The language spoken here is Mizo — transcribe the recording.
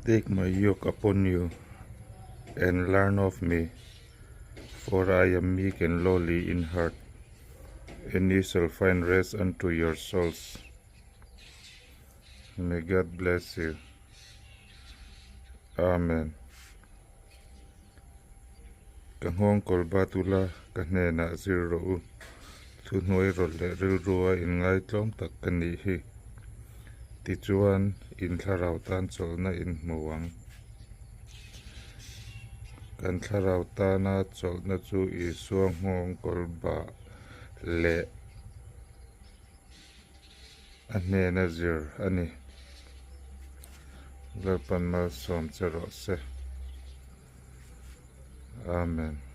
Take my yoke upon you and learn of me, for I am meek and lowly in heart, and ye shall find rest unto your souls. May God bless you. Amen. Ka nghawngkawl bat ula, ka hnenah zir rawh u. Thuhnuai rawlh leh rilrua inngaitlawm tak ka nih hi. Tichuan, in thlarau tan chawlhna in hmu ang. Kan thlarau tana chawlhna chu Isua nghawngkawl bah leh a hnena zir a ni. Lalpan malsawm che rawh se. Amen.